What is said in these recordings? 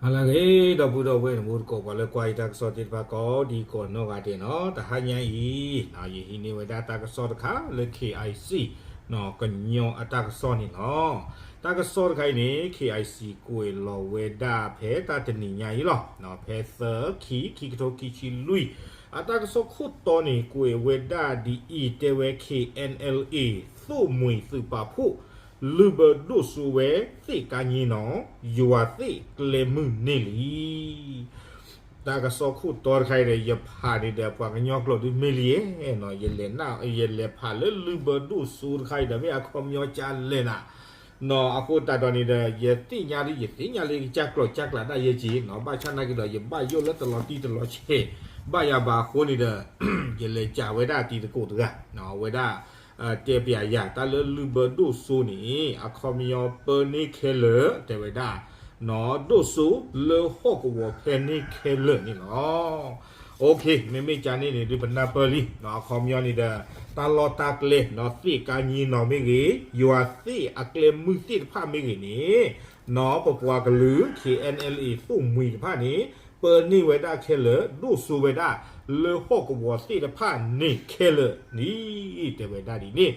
ဟါလၢအဂ့ၤ ဒီပုၢ်ဒီဝဲၢ် နမူတကိး ပှၤလၢကွၢ်ယတၢ်ကစီၣ်သ့ၣ်တဖၣ် ကိးဒံကိးနီၢ်ဂၤဒဲးနီၤ, တဟါညါအံၤ ယဟံးန့ၢ်ဝဲဒၣ်တၢ်ကစီၣ်တခါလၢ K I C နီၤ ကညီအတၢ်ကစီၣ်န့ၣ်လီၤ. တၢ်ကစီၣ်တခါအံၤန့ၣ် K I C ကွဲးလီၤဝဲဒၣ်ဖဲတၢ်တနံၤညါအံၤလီၤ. ဖဲသၢ ခံ ခံကထိခံဆံလွံၢ် အတၢ်ကစီၣ်ခိၣ်တီန့ၣ် ကွဲးဝဲဒၣ်ဒ်အံၤ တဲဝဲ K N L A သိၣ်မှံၤသုးပာ်ဖှိၣ် လုၢ်ဘၢဒိၣ်စိဝဲ သ့ၣ်ကါည့နီၤ ယွၤသ့ၣ်ကျဲမုၢ်န့ၢ်လံ. တၢ်ကစီၣ်ခိၣ်တီတခါအံၤဒီး ယဖးန့ၣ်ဒီး ပှၤကညီကျိာ်ဒုးမ့ၢ်လံဧါနီၤ, ယလဲၤနၣ် ယလဲၤဖးလၢလုၢ်ဘၢဒိၣ်စိတခါအံၤဒီး မ့ၢ်အခီပညီကလဲၣ်နၤနီၤ, အဃိသတးဒီးန့ၣ်ဒီး ယသ့ၣ်ညါဒ် ယသ့ၣ်ညါလၢကစၢ်ကျိာ်ကစၢ်ကျးဒၣ်ယဲက့ၤနီၤ, ဘၣ်ဆၣ်နာ်က့ၤဒီး ယဘၣ်ယိၣ်လၢတလီၤတံၢ်တလီၤဆဲး ဘၣ်ယၤဘၣ်အဃိန့ၣ်ဒီး ယလဲၤကးဝဲဒၣ်တံၤသကိးတဂၤ အဝဲဒၣ် တဲပျးယၤ တၢ်လၢလုၢ်ဘၢဒိၣ်စိန့ၣ် အခီပညီပၢန့ၢ်ခဲလၢာ် တဲဝဲဒၣ် ဒိၣ်စိလၢဟီၣ်ကဝီၤဖဲန့ၣ်ခဲလၢာ်န့ၣ်လီၤ. မ့မ့ၢ်ကန့ၣ်န့ၣ်ဒုး ပနၢ်ပၢၢ်လံ အခီပညီန့ၣ်ဒီး တၢ်လီၢ်တၢ်ကျဲနီၤ သ့ၣ်ကါည့နီၤမ့ၢ်ဂ့ၤ ယွၤသ့ၣ်အကျဲမုၢ်သ့ၣ်တဖၣ်မ့ၢ်ဂ့ၤန့ၣ် နီၤ ပပှၤကလုာ် K N L A သိၣ်မှံၤတဖၣ်န့ၣ် ပၢန့ၢ်ဝဲဒၣ်ခဲလၢာ် ဒိၣ်စိဝဲဒၣ် လၢဟီၣ်ကဝီၤသ့ၣ်တဖၣ်န့ၣ်ခဲလၢာ်န့ၣ် တဲဝဲဒၣ်ဒ်န့ၣ်.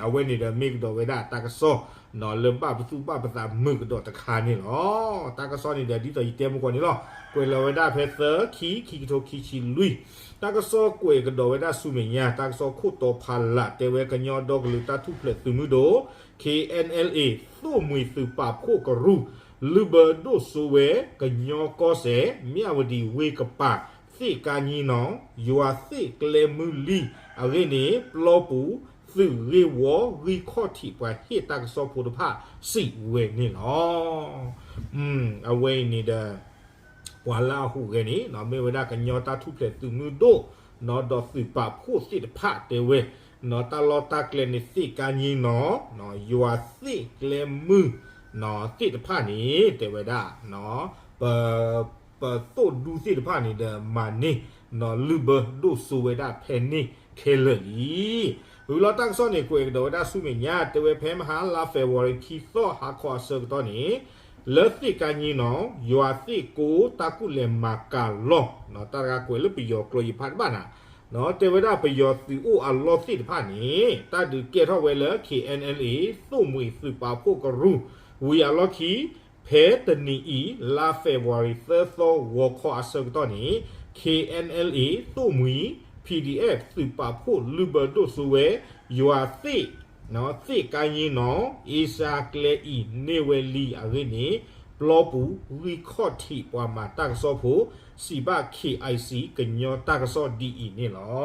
အဝဲန့ၣ်ဒီးမ့ၢ်ကဒီးဝဲဒၣ်တၢ်ကစီၣ် နီၤ လၢဘၣ်ပသူဘၣ်ပသးမုာ်ကဒီးတခါန့ၣ်လီၤ. တၢ်ကစီၣ်န့ၣ်ဒီး ဒ်သိးယတဲမုၢ်ကီၢ်န့ၣ်လီၤ. ကွဲးလီၤဝဲဒၣ်ဖဲသၢ ခံ ခံကထိခံဆံလွံၢ် တၢ်ကစီၣ်ကွဲးကဒီးဝဲဒၣ်ဆူမဲာ်ညါ တၢ်ကစီၣ်ခိၣ်တီဖးလၢ် တဲဝဲ ကညီဒီကလုာ်တၢ်ထူၣ်ဖျဲးသုးမုၢ်ဒိၣ် K N L A သိၣ်မှံၤသုးပာ်ဖှိၣ်ကရူၢ် လုၢ်ဘၢဒိၣ်စိဝဲ ကညီကီၢ်စဲၣ် မၠၣ်ဝတံၤဝ့ၢ်ကပၤ သ့ၣ်ကါည့နီၤ ယွၤသ့ၣ်ကျဲမုၢ်လံအဂ့ၢ်န့ၣ် ပျီပူၤသုးဂ့ၢ်ဝီဂံၢ်ခီၣ်ထံးပှၤဟ့ၣ်တၢ်ကစီၣ်ဖိတဖၣ်စံးဝဲန့ၣ်လီၤ. အဝဲအံၤန့ၣ်ဒီး ပှၤလၢအဟူးဂဲၤန့ၣ် မ့ၢ်ဝဲဒၣ်ကညီတၢ်ထူၣ်ဖျဲးသုးမုၢ်ဒိၣ် နီၤ ဒီးသုးပာ်ဖှိၣ်သ့ၣ်တဖၣ်တဲဝဲ နီၤ တၢ်လီၢ်တၢ်ကျဲန့ၣ် သ့ၣ်ကါည့နီၤ ယွၤသ့ၣ်ကျဲမုၢ် နီၤ သ့ၣ်တဖၣ်န့ၣ် တဲဝဲဒၣ် ပ ပသိၣ်ဒူသ့ၣ်တဖၣ်န့ၣ်ဒီးမၤန့ၢ် နီၤလုၢ်ဘၢဒိၣ်စိဝဲဒၣ်ဖဲန့ၣ်ခဲလၢာ်လံ. ဝံၤလီၤတၢ်ကစီၣ်န့ၣ် ကွဲးကဒီးဝဲဒၣ်ဆူမဲာ်ညါ တဲဝဲဖဲမဟါလါ February ခံသီဟါခီအဆၢကတီၢ်န့ၣ် လၢသ့ၣ်ကါည့နီၤ ယွၤသ့ၣ်ကိတၢ်ကူၣ်လဲၤမၤကၤလီၢ် တၢ်တဂၤကွဲးလၢပယီၤကျိာ်ယဖးတဘၣ်နၤ တဲဝဲဒၣ်ပယီၤသုးအိၣ်အလီၢ်သ့ၣ်တဖၣ်န့ၣ် တၢ်ဒုးကဲထီၣ်ဝဲလၢ K N L A သိၣ်မှံၤသုးပာ်ဖှိၣ်ကရူၢ် ဝံၤအလီၢ်ခံ ဖဲတနံၤအံၤ လါ February သၢသီ ဂီၤခီအဆၢကတီၢ်န့ၣ် K N L A သိၣ်မှံၤ P D F သုးပာ်ဖှိၣ်လုၢ်ဘၢဒိၣ်စိဝဲ ယွၤသ့ၣ် သ့ၣ်ကါည့နီၤ အ့ရှါကျဲအံၤန့ၢ်ဝဲလံအဂ့ၢ်န့ၣ် ပျီပူၤဂံၢ်ခီၣ်ထံးပှၤမၤတၢ်ကစီၣ်ဖိ စံးဘၣ် K I C ကညီတၢ်ကစီၣ်ဒ်အံၤန့ၣ်လီၤ.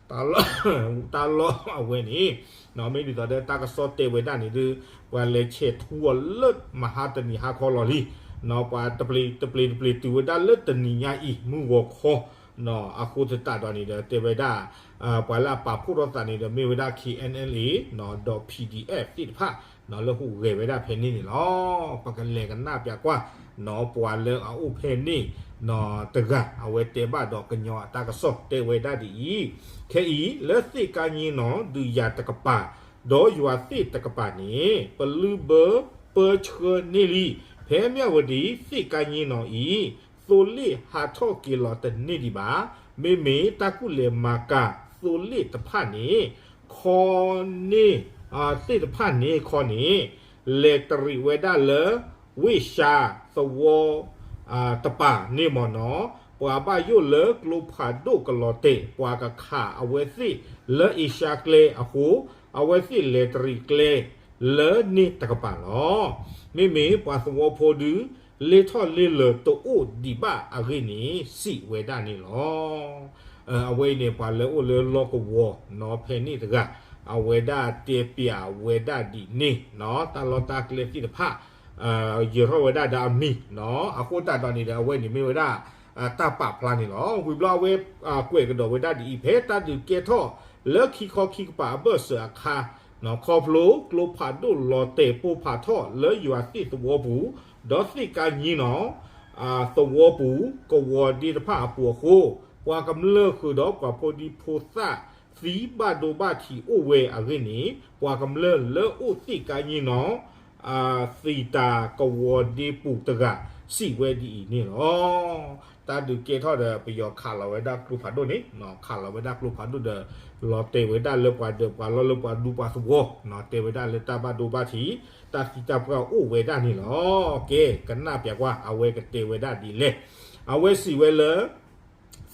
တၢ်လီၢ်အဝဲန့ၣ် မ့ၢ်ဒ်သိးဒီးတၢ်ကစီၣ်တဲဝဲဒၣ်န့ၣ်ဒီး ပှၤလဲၤဆဲးထူအီၤလၢမဟါတနံၤဟါခီလီၤလံ. ပှၤတပျ့ၤတပျ့ၤတပျ့ၤတုၤဝဲဒၣ်လၢတနံၤညါအံၤ မုၢ်ဂီၤခီ အဃိသတးဒီးန့ၣ်ဒီး တဲဝဲဒၣ် ပှၤလၢအပာ်ဖှိၣ်ထီၣ်သးန့ၣ်ဒီး မ့ၢ်ဝဲဒၣ် K N L A ဒီး P D F သ့ၣ်တဖၣ် လၢဟူးဂဲၤဝဲဒၣ်ဖဲန့ၣ်န့ၣ်လီၤ. ပကလဲၤကနၣ်ပျးကွၢ် နီၤ ပှၤလၢအအိၣ်ဖဲန့ၣ် နီၤ တဂၤ အဝဲတဲဘၣ်ဒီးကညီအတၢ်ကစီၣ်တဲဝဲဒၣ်ဒ်အံၤ, ခဲအံၤ လၢသ့ၣ်ကါည့နီၤ ဒုးယၤတကပၤ ဒီးယွၤသ့ၣ်တကပၤန့ၣ် ပလုၢ်ဘၢပၢဆှၢန့ၢ်လံ ဖဲမၠၣ်ဝတံၤသ့ၣ်ကါည့နီၤအံၤ သိလ့ၣ်ဟးထီၣ်က့ၤလီၤတန့ၢ်ဒံးဘၣ်. မ့မ့ၢ်တၢ်ကူၣ်လဲၤမၤကၤသိလ့ၣ်တဖၣ်န့ၣ် ခီန့ၣ် သ့ၣ်တဖၣ်န့ၣ်ခီန့ၣ် လဲၤတရံးဝဲဒၣ်လၢ ဝ့ၢ်ၡါသဝီ တပၤန့ၣ်မ့ၢ်နီၤ, ပှၤဘၣ်ယိၣ်လၢကျိဖးဒိၣ်ကလီၤတဲာ် ပှၤကခးအဝဲသ့ၣ်လၢအ့ရှါကျဲအဃိ အဝဲသ့ၣ်လဲၤတရံးကျဲလၢန့ၣ်တကပၤလီၤ. မ့မ့ၢ်ပှၤသဝီဖိဒုး လ့ထီၣ်လ့လၢာ်တအိၣ်ဒံးဘၣ်အဂ့ၢ်န့ၣ် စံးဝဲဒၣ်န့ၣ်လီၤ. အဝဲအံၤန့ၣ် ပှၤလၢအိၣ်လၢလီၢ်ကဝီၤနီၤ ဖဲန့ၣ်တဂၤ အဝဲဒၣ်တဲပျးဝဲဒၣ်ဒ်န့ၣ်နီၤ တၢ်လီၢ်တၢ်ကျဲသ့ၣ်တဖၣ် ယၢၤထီၣ်ဝဲဒၣ်ဒီးအမံၤနီၤ အဃိသတးဒီးန့ၣ်ဒီး အဝဲန့ၣ်မ့ၢ်ဝဲဒၣ် တၢ်ပာ်ဖျါန့ၣ်လီၤ. ဝံၤဘျီအဝဲ ကွဲးကဒီးဝဲဒၣ်ဒ်အံၤ ဖဲတၢ်ဒုးကဲထီၣ်လၢခံခီခံကပၤအဘၢၣ်စၢၤအခါ ခီဖျိကျိဖးဒိၣ်လီၤတဲာ်ပိၢ်ဖးထီၣ်လၢယွၤသ့ၣ်သဝီပူၤ ဒီးသ့ၣ်ကါည့နီၤ သဝီပူၤ ကဝီၤဒ့တဖၣ်အပူၤအဃိ ပှၤကမျၢၢ်ဃုာ်ဒီးပှၤဖိဒံဖိသၣ်သံဘၣ်ဒိဘၣ်ထံးအိၣ်ဝဲအဂ့ၢ်န့ၣ် ပှၤကမျၢၢ်လၢအိၣ်သ့ၣ်ကါည့နီၤ သံးတၢ်ကဝီၤဒ့ပူၤတဂၤ စံးဝဲဒ်အံၤန့ၣ်လီၤ. တၢ်ဒုးကဲထီၣ်ဒီးပယီၤခးလီၤဝဲဒၣ်ကျိဖးဒိၣ်န့ၣ် ခးလီၤဝဲဒၣ်ကျိဖးဒိၣ်ဒီး လီၤတဲာ်ဝဲဒၣ်လၢပှၤဒၢးပှၤလီၢ်လၢပှၤဒူပှၤသဝီ တဲဝဲဒၣ်လၢတၢ်ဘၣ်ဒိဘၣ်ထံး တၢ်သံတၢ်ပှၢ်အိၣ်ဝဲဒၣ်န့ၣ်လီၤ. ကဲ ကနၣ်ပျးကွၢ် အဝဲကတဲဝဲဒၣ်ဒ်လဲၣ်. အဝဲစံးဝဲလၢ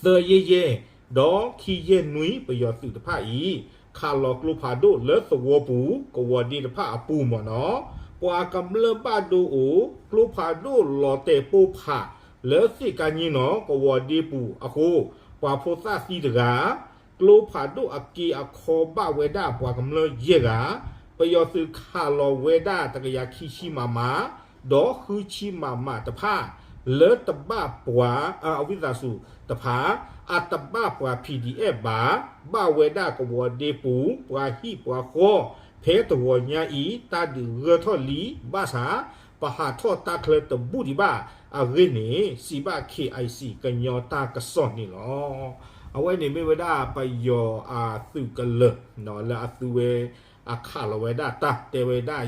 သၢယဲၢ်ယဲၢ် ဒီးခံယဲၢ်နွံ ပယီၤသုးတဖၣ်အံၤ ခးလီၤကျိဖးဒိၣ်လၢသဝီပူၤ ကဝီၤဒ့တဖၣ်အပူၤမ့ၢ်နီၤ, ပှၤကမျၢၢ်ဘၣ်ဒိအိၣ် ကျိဖးဒိၣ်လီၤတဲာ်ပိၢ်ဖးလၢသ့ၣ်ကါညံနီၤ ကဝီၤဒ့ပူၤအဃိ ပှၤဖိသၣ်သံတဂၤ ကျိဖးဒိၣ်အက့အခီဘၣ်ဝဲဒၣ်ပှၤကမျၢၢ်ယဲၢ်ဂၤ, ပယီၤသုးခးလီၤဝဲဒၣ်တကယၤခံဆံ မမ ဒီးဃုဆံ မမ တဖၣ် လၢတဘၣ်ပှၤ အဝံသးစူၤတဖၣ် အတဘၣ်ပှၤ PDF ဘၣ်, ဘၣ်ဝဲဒၣ်ကဝီၤဒ့ပူၤ ပှၤဟံၣ်ပှၤဃီ ဖဲတဂီၤညါအံၤ တၢ်ဒုးဂၢၢ်ထီၣ်လံ ဘၣ်ဆၣ် ပဟးထီၣ်တၢ်ချၢတဘူၣ်ဒံးဘၣ်အဂ့ၢ်န့ၣ် စံးဘၣ် KIC ကညီတၢ်ကစီၣ်န့ၣ်လီၤ. အဝဲန့ၣ်မ့ၢ်ဝဲဒၣ်ပယီၤအသုးကလၢၤ လၢအသုဝဲ အခးလီၤဝဲဒၣ်တၢ်တဲဝဲဒၣ်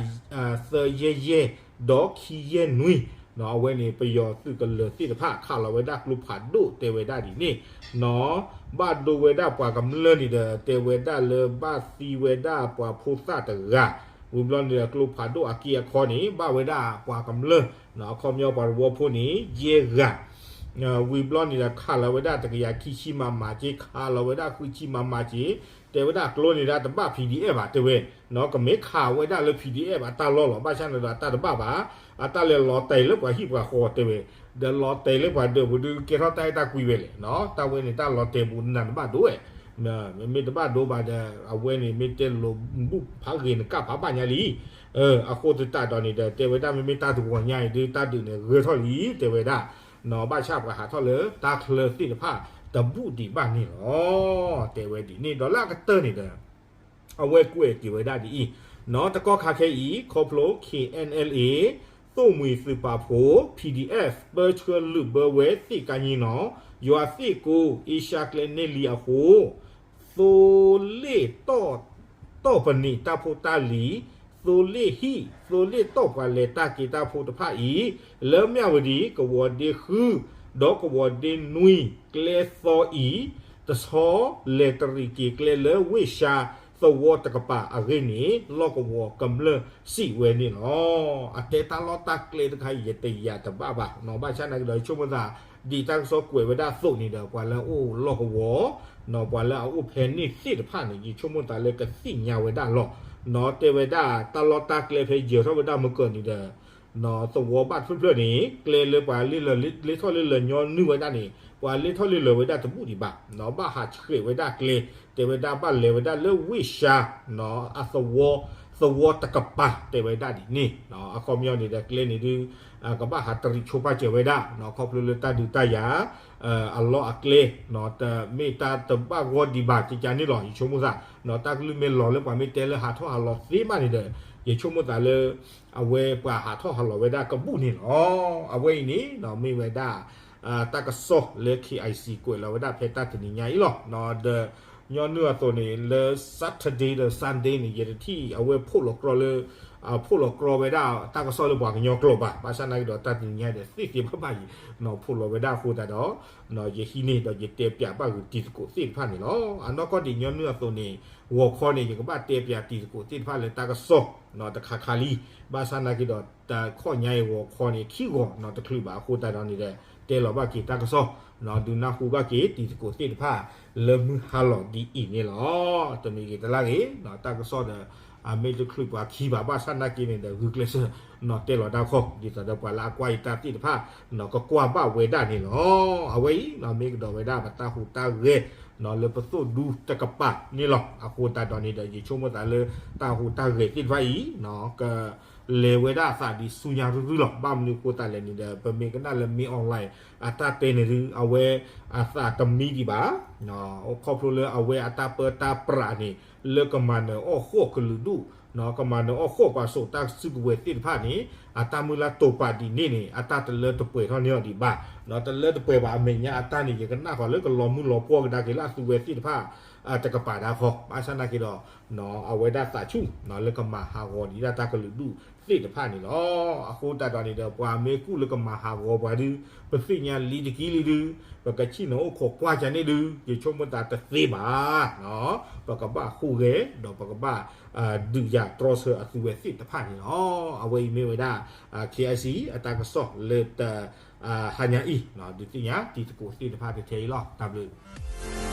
သၢယဲၢ်ယဲၢ် ဒီးခံယဲၢ်နွံ အဝဲန့ၣ် ပယီၤသုးကလၢၤသ့ၣ်တဖၣ် ခးလီၤဝဲဒၣ်ကျိဖးဒိၣ်တဲဝဲဒၣ်ဒ်န့ၣ်နီၤ, ဘၣ်ဒိဝဲဒၣ်ပှၤကမျၢၢ်န့ၣ်ဒီး တဲဝဲဒၣ်လၢဘၣ်သံဝဲဒၣ်ပှၤဖိသၣ်တဂၤ, ဝံၤဘျီန့ၣ်ဒီး ကျိဖးဒိၣ်အက့အခီန့ၣ် ဘၣ်ဝဲဒၣ်ပှၤကမျၢၢ် အခီပညီပှၤတဝီဖိန့ၣ် ယဲၢ်ဂၤ ဝံၤဘျီန့ၣ်ဒီး ခးလီၤဝဲဒၣ်တကယၤခံဆံ မမ က့ ခးလီၤဝဲဒၣ်ဃုဆံ မမ က့ တဲဝဲဒၣ်ကျိန့ၣ်ဒၣ်တဘၣ် PDF ဘၣ် တဲဝဲ, ကမ့ၢ်ခးဝဲဒၣ်လၢ PDF အတၢ်လီၢ်လီၤ. ဘၣ်ဆၣ်န့ၣ်ဒီးအတၢ်တဘၣ်ဘၣ်, အတၢ်လဲၤလီၤတဲာ်လၢပှၤဟံၣ်ပှၤဃီတဲဝဲ, ဒီးလီၤတဲာ်လၢပှၤဒၢးပူၤဒုးကဲထီၣ်တၢ်အဲၣ်တၢ်ကွံဝဲလဲၣ်, တၢ်ဝဲန့ၣ်တၢ်လီၤတဲာ်ပူၤနၤတဘၣ်ဒိဝဲ မ့မ့ၢ်တဘၣ်ဒိဘၣ်ဒီး အဝဲန့ၣ်မ့ၢ်တဲလိၤဘူၣ်ဖးဂ့ၤနကၣ်ဖးဘၣ်ညါလံ. အဃိသတးဒီးန့ၣ်ဒီး တဲဝဲဒၣ်မ့မ့ၢ်တၢ်တဂီၤညါအံၤဒုး တၢ်ဒုးန့ၣ်ဂၢၢ်ထီၣ်လံ တဲဝဲဒၣ်, ဘၣ်ဆၣ်ပှၤဟးထီၣ်လၢတၢ်ချၢသ့ၣ်တဖၣ်တဘူၣ်ဒံးဘၣ်န့ၣ်လီၤ. တဲဝဲဒ်န့ၣ်ဒီးလၢအကတၢၢ်န့ၣ်ဒီး အဝဲကွဲးက့ၤဝဲဒၣ်ဒ်အံၤ, တကီၢ်ခါခဲအံၤ ခီဖျိ KNLA သိၣ်မှံၤသုးပာ်ဖှိၣ် PDF ပၢဆှၢလုးဘၢဝဲသ့ၣ်ကါညံနီၤ ယွၤသ့ၣ်ကိး အ့ရှါကျဲန့ၢ်လံအဃိ သိလ့ၣ်တီၢ်ပနံာ်တၢ်ဖိတၢ်လံၤ, သိလ့ၣ်ဟံၣ်, သိလ့ၣ်တီၢ်ပှၤလဲၤတၢ်က့ၤတၢ်ဖိတဖၣ်အံၤ လၢမၠၣ်ဝတံၤ ကဝီၤဒ့ဃု ဒီးကဝီၤဒ့နွံ ကျဲသီအံၤ တဆီလဲၤတရံးက့ၤကျဲလၢဝ့ၢ်ၡါသဝီတကပၤအဂ့ၢ်န့ၣ် လီၢ်ကဝီၤကမျၢၢ်စံးဝဲန့ၣ်လီၤ. အတဲတၢ်လီၢ်တၢ်ကျဲတခါအံၤ ယတယာ်တဘၣ်ဘၣ်, ဘၣ်ဆၣ်နာ်က့ဒီး ယဆိကမိၣ်သး ဒ်တၢ်ကစီၣ်ကွဲးဝဲဒၣ်အသိးန့ၣ်ဒီး ပှၤလၢအအိၣ်လီၢ်ကဝီၤ ပှၤလၢအအိၣ်ဖဲန့ၣ်သ့ၣ်တဖၣ်န့ၣ် ယဆိကမိၣ်သးလၢကသ့ၣ်ညါဝဲဒၣ်လီၤ. တဲဝဲဒၣ်တၢ်လီၢ်တၢ်ကျဲဖဲယၢၤထီၣ်ဝဲဒၣ်မုၢ်ကၢၤန့ၣ်ဒီး သဝီဘၣ်တဖျၢၣ်ဖျၢၣ်န့ၣ် ကျဲလၢပှၤလ့ထီၣ်လ့လၢာ်ညီနုၢ်ဝဲဒၣ်န့ၣ် ပှၤလ့ထီၣ်လ့လၢာ်ဝဲဒၣ်တဘူၣ်ဒံးဘၣ်, ဘၣ်ဟးဆှဲးဝဲဒၣ်ကျဲ တဲဝဲဒၣ်ဘၣ်လဲၤဝဲဒၣ်လၢဝ့ၢ်ၡါ အသဝီ သဝီတကပၤ တဲဝဲဒၣ်ဒ်န့ၣ်, အခီပညီန့ၣ်ဒီးကျဲန့ၣ်ဒုး ကဘၣ်ဟးတရံးဆိပာ်စၢၤဝဲဒၣ် ခီဖျိလၢတၢ်ဒုးတၢ်ယၤ အလီၢ်အကျဲ တမ့ၢ်တၢ်တဘၣ်ဂီၢ်ဒံးဘၣ်ကကန့ၣ်လီၤ. ယဆိကမိၣ်သး တၢ်ကလုၢ်မ့ၢ်လီၤလၢပှၤမ့ၢ်တဲလၢဟးထီၣ်ဟးလီၤသ့မးန့ၣ်ဒီး ယဆိကမိၣ်သးလၢ အဝဲပှၤဟးထီၣ်ဟးလီၤဝဲဒၣ်ကဘူၣ်န့ၣ်လီၤ. အဝဲအံၤန့ၣ် မ့ၢ်ဝဲဒၣ် တၢ်ကစီၣ်လၢ KIC ကွဲးလီၤဝဲဒၣ်ဖဲတၢ်တနံၤညါအံၤလီၤ. ဒီးညီနုၢ်အသိးန့ၣ် လၢ Saturday ဒီး Sunday န့ၣ် ယတထံၣ်အဝဲဖီၣ်လီၤကြီလၢ ဖီၣ်လီၤကြီဝဲဒၣ်တၢ်ကစီၣ်လၢပှၤကညီကျိာ်ဘၣ်. ဘၣ်ဆၣ်နာ်က့ဒီးတၢ်တနံၤညါဒီးသ့သ့ဘၣ်ဘၣ်အံၤ ဖီၣ်လီၤဝဲဒၣ်အဃိသတးဒီး ယဟံးန့ၢ်ဒီးယတဲပျးဘၣ်ဂ့ၤတံၤသကိးသ့ၣ်တဖၣ်န့ၣ်လီၤ. အနီၢ်ကီၢ်ဒံးညီနုၢ်အသိးန့ၣ် ဂီၤခီန့ၣ် ယကဘၣ်တဲပျးတံၤသကိးသ့ၣ်တဖၣ်လၢတၢ်ကစီၣ်တခါခါလံ. ဘၣ်ဆၣ်နာ်က့ဒီး တခီညါအံၤဂီၤခီန့ၣ် ခံဂီၤတချုးဘၣ်အဃိသတးဒီးန့ၣ်ဒီး တဲလီၤဘၣ်က့ၤတၢ်ကစီၣ် ဒုးနၢ်ဟူဘၣ်က့ၤတံၤသကိးသ့ၣ်တဖၣ် လၢမုၢ်ဟါလီၤဒ်အံၤန့ၣ်လီၤ. တမံၤဂ့ၤတလါဂ့ၤ တၢ်ကစီၣ်ဒီး အမ့ၢ်တချုးပှၤခံဘၣ် ဘၣ်ဆၣ်နာ်က့န့ၣ်ဒီး ဂုာ်ကျဲးစၢး တဲလီၤတၢ်ခီ ဒ်သိးဒီးပှၤလၢအကွၢ်ယတၢ်သ့ၣ်တဖၣ် ကကွၢ်ဘၣ်ဝဲဒၣ်န့ၣ်လီၤ. အဝဲအံၤ မ့ၢ်ကဒီးဝဲဒၣ်ပတၢ်ဟူးတၢ်ဂဲၤ လၢပသိၣ်ဒူတကပၤန့ၣ်လီၤ. အဃိသတးဒီးန့ၣ်ဒီး ယဆိကမိၣ်သးလၢတၢ်ဟူးတၢ်ဂဲၤသ့ၣ်တဖၣ်အံၤ က လဲၤဝဲဒၣ်အသးဒ်ဆူညါရုၢ်ရုၢ်လီၤ. ဘၣ်မနုၤအဃိသတးလဲၣ်န့ၣ်ဒီး ပမ့ၢ်ကနၣ်လၢ မင်းအောင်လှိုင် အတၢ်တဲန့ၣ်ဒုး အဝဲအသးတမံဒံးဘၣ်. ခီဖျိလၢအဝဲအတၢ်ပၢတၢ်ပြးန့ၣ် လၢကမၤနၢၤအီၣ်ဃီၣ်ကလုာ်ဒူၣ် ကမၤနၢၤအီၣ်ဃီၣ်ပှၤစိာ်တၢ်စုကဝဲၤသ့ၣ်တဖၣ်န့ၣ် အတၢ်မုၢ်လၢ်တိာ်ပာ်ဒ်န့ၣ်န့ၣ် အတၢ်တလၢတပှဲၤထီၣ်န့ၢ်အီၤဒံးဘၣ်, ဒီးတလၢတပှဲၤဘၣ်အမဲာ်ညါအတၢ်န့ၣ် ယကနၣ်ဃီၤလၢကလီၤမုၢ်လီၤပှီၢ်ကဒါက့ၤလၢအသုဝဲသ့ၣ်တဖၣ် တကပၤဒါဃီ, ဘၣ်ဆၣ်နာ်က့ဒီး အဝဲဒၣ်သးဆူၣ်လၢကမၤဟးဂီၤဒံးဒၣ်တၢ်ကလုာ်ဒူၣ်သ့ၣ်တဖၣ်န့ၣ်လီၤ. အဃိသတးဒီးန့ၣ်ဒီး ပှၤမ့ၢ်ကူၣ်လၢကမၤဟးဂီၤပှၤဒုး ပသ့ၣ်ညါလံတကံလံဒုး ပကဆ့ၣ်နီၤအိၣ်ခိးကွၢ်ကန့ၣ်ဒုး ယဆိကမိၣ်သးတသ့ဘၣ်. ပကဘၣ်ဟူးဂဲၤ ဒီးပကဘၣ် ဒုးယၤတြီဆၢအသုဝဲသ့ၣ်တဖၣ်န့ၣ်လီၤ. အဝဲအံၤမ့ၢ်ဝဲဒၣ် KIC အတၢ်ကစီၣ်လၢတ ဟါညါအံၤ ဒုးသ့ၣ်ညါတံၤသကိးသ့ၣ်တဖၣ်တထဲအံၤလီၤ. တၢ်ဘျုး